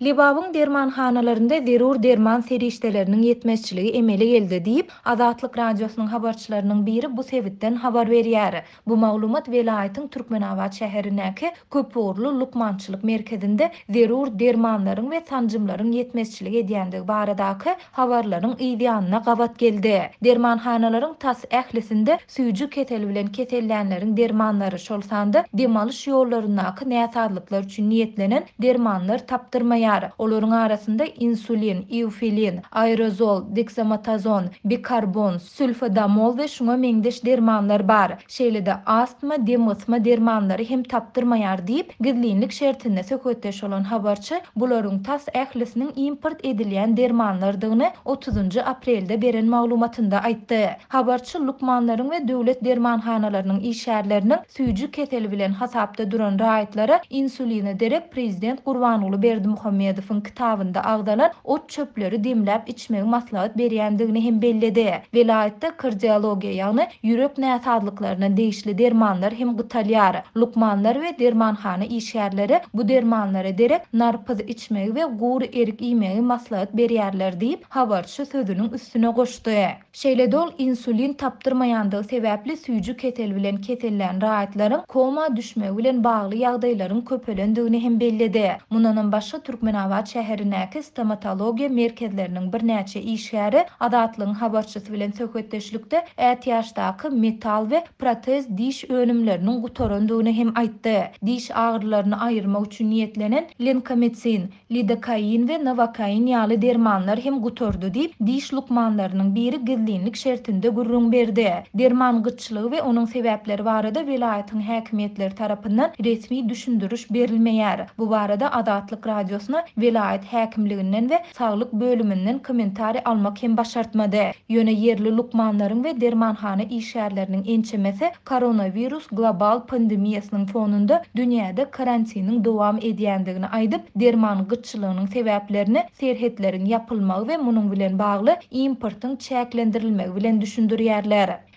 Lebabyň dermanhanalarynda zerur derman serişdeleriniň ýetmezçiligi emele geldi diýip, Azatlyk Radiosynyň habarçylarynyň biri bu sebitden habar berýär. Bu maglumat welaýatyň Türkmenabat şäherindäki köpugurly lukmançylyk merkezinde zerur dermanlaryň we sanjymlaryň ýetmezçilik edýändigi baradaky habarlaryň yzýanyna gabat geldi. Dermanhanalaryň tas ählisinde süýji keseli bilen kesellänleriň dermanlary, şol sanda dem alyş ýollaryndaky näsazlyklar üçin niýetlenen dermanlar tapdyrmaýar. Olaryň arasynda insulin, eufilin, aerozol, deksametazon, bikarbon, Sülfodamol we şuňa meňzeş dermanlar bar. Şeýle-de astma, demgysma dermanlary hem tapdyrmaýar diýip, gizlinlik şertinde söhbetdeş bolan habarçy bularyň tas ählisiniň import edilýän dermanlardygyny otuzynjy aprelde beren maglumatynda aýtdy. Habarçy lukmanlaryň we döwlet dermanhanalarynyň işgärleriniň süýji keseli bilen hasapda duran raýatlara insuline derek prezident Gurbanguly Berdimuhamedowyň kitabynda agzalan ot-çöpleri demläp içmegi maslahat berýändigini hem belledi. Welaýatda kardiologiýa, ýagny ýürek näsazlyklaryna degişli dermanlar hem gytalýar. Lukmanlar we dermanhana işgärleri bu dermanlara derek narpyz içmegi we gury erik iýmegi maslahat berýärler diýip, habarçy sözüniň üstüne goşdy. Şeýle-de ol insulin tapdyrmaýandygy sebäpli süýji keseli bilen kesellän raýatlaryň koma düşmegi bilen bagly ýagdaýlaryň köpelendigini hem belledi. Mundanam başga Türkmenabat şäherindäki stomatologiýa merkezleriniň birnäçe işgäri Azatlygyň habarçysy bilen söhbetdeşlikde ätiýaçdaky metal we protez diş önümleriniň gutarandygyny hem aýtdy. Diş agyrylaryny aýyrmak üçin niýetlenen lenkometsin, Lidokain we nowokain ýaly dermanlar hem gutardy diýip, diş lukmanlarynyň biri gizlinlik şertinde gürrüň berdi. Derman gytçylygy we onuň sebäpleri barada welaýatyň häkimiýetleri tarapyndan resmi düşündiriş berilmeýär. Bu barada Azatlyk Radiosyna welaýat häkimliginden we saglyk bölüminden kommentariý almak hem başartmady. Ýöne ýerli lukmanlaryň we dermanhana işgärleriniň ençemesi koronawirus global pandemiýasynyň fonunda dünýäde karantiniň dowam edýändigini aýdyp, derman gytçylygynyň sebäplerini serhetleriň ýapylmagy we munuň bilen bagly importyň çäklendirilmegi bilen düşündirýärler.